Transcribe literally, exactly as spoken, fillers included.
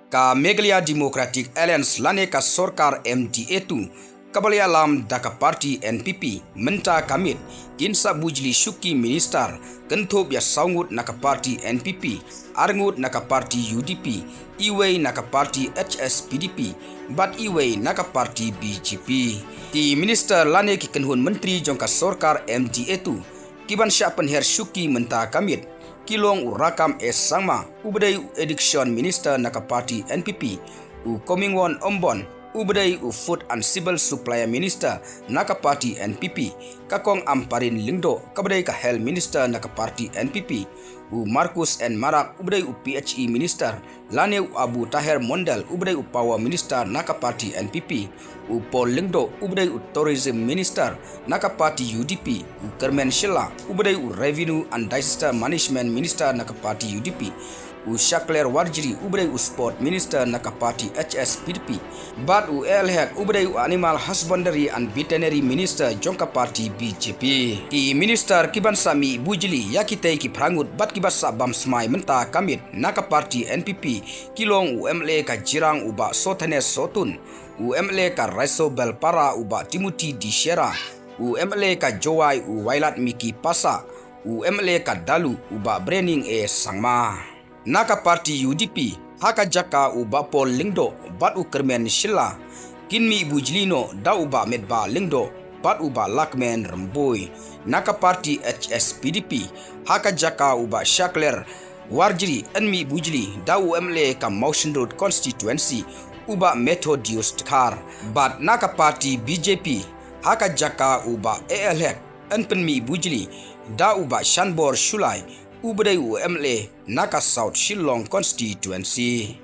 Ka Meghalaya Democratic Alliance lane ka sorkar M D A two, kaba la ïalam da ka party N P P, mynta ka miet kin sa bujli shuki minister, kynthup ïa saw ngut na ka party N P P, ar ngut na ka party U D P, iwei na ka party H S P D P, bad iwei na ka party B J P. Ki minister lane ki kynhun myntri jong ka sorkar M D A two, kiban shah pynher shuki mynta ka miet, ki long u Rakkam A Sangma, uba dei u Education Minister na ka party N P P, u Comingone Ymbon, uba dei u Food and Civil Supplier Minister na ka party N P P, ka Kong Ampareen Lyngdoh, kaba dei ka Health Minister na ka party N P P, u Marcuise N Marak, uba dei u P H E Minister, lane u Abu Taher Mondal, uba dei u Power Minister na ka party N P P, u Paul Lyngdoh, uba dei u Tourism Minister na ka party U D P, u Kyrmen Shylla, uba dei u Revenue and Disaster Management Minister na ka party U D P, u Shakliar Warjri, uba dei u Sport Minister na ka party H S P D P, bad u A L Hek, uba dei u Animal Husbandry and Veterinary Minister jong ka party B J P. Ki minister kiban sa mih bujli ïa kitei ki phra ngut bad kiban sa bam smai mynta ka miet na ka party N P P, ki long u M L A ka Jirang u Bah Sohthanes Sohtun, u M L A ka Raisobel Para u Bah Timothy D Shera, u M L A ka Jowai u Wailadmiki Passah, u M L A ka Dalu u Bah Brening A Sangma. Na ka party U D P, ha ka jaka u Bah Paul Lyngdoh bad u Kyrmen Shylla, kin mih bujli noh da u Bah Metbah Lyngdoh bad u Bah Lahkmen Rymbui. Na ka party H S P D P, ha ka jaka u Bah Shakliar Warjri yn mih bujli da u M L A ka Mawshynrut constituency, u Bah Methodius Dkhar. Bad na ka party B J P, ha ka jaka u Bah A L Hek, yn pynmih bujli da u Bah Shanbor Shullai, uba dei u M L A na ka South Shillong constituency.